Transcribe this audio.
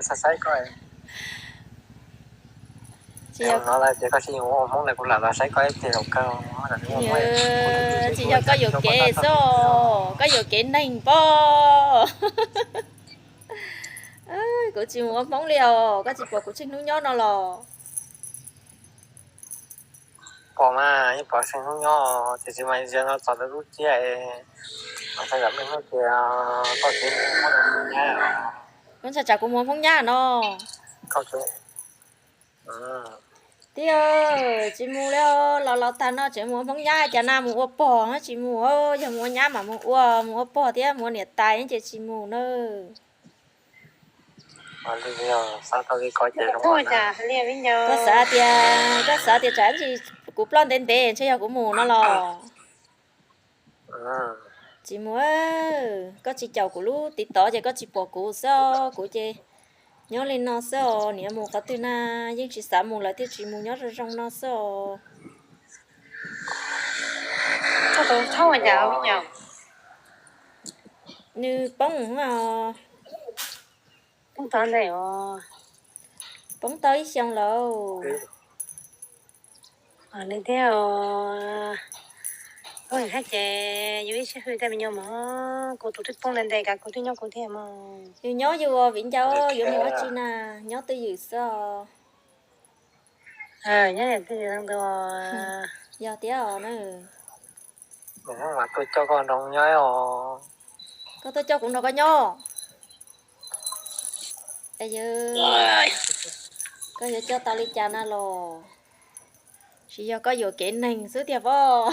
Saib saib koj. Tsis yog, no lawm ces koj tsis ua Hmoob lawm kuv lam los saib koj ib pliag los kawg. Tsis yog koj yuam kev xwb, koj yuam kev neeg pob. Kuv tsis mus ua Hmoob li os, koj tsis pom kuv tsheej hnub nyob no los? Pom mas, yeej pom tsheej hnub nyob, tiam sis mas zaum no txog lub caij es, mas txog yam me hnub ces koj tsis mus ua Hmoob nyab. Koj ntshai tsam kuv mus ua Hmoob nyab no? Tib, tsis mus li, los los tag no tseem mus ua Hmoob nyab cas na, mus ua pog tsis mus, yog mus ua nyab mas mus ua, mus ua pog thiab mus ua niam tais ces tsis mus na. Koj xav tias, koj xav tias tsam ntsis kuv ploj ntev ntev ntshe yog kuv mus no los? Tsis mus, koj tsis caum kuv lub TikTok ces koj tsis pom kuv xwb, kuv ces nyob li no xwb os, niam mus qhov twg na, yeej tsis xav mus lawm thiaj tsis mus, nyob zoo zoo no xwb os. Nws poob os. Poob tau ib xyoo lawm. Li thiab, hab ces yus ib sij hawm tej me nyuam mog, kuv tus twb poob ntev ntev kav kuv twb nyob kuv thiab mog. Yus nyob yus viv ncaus yuav mus ua tsi na, nyob twj ywm xwb os. Nyob twj ywm tus. Yog tiag os na. Mas tuaj coj koj nrog nyob os. Koj tuaj coj kuv nrog koj nyob. Yog, koj yuav coj tau li cas na los? Tsis yog koj yuam kev neeg xwb tiag pob.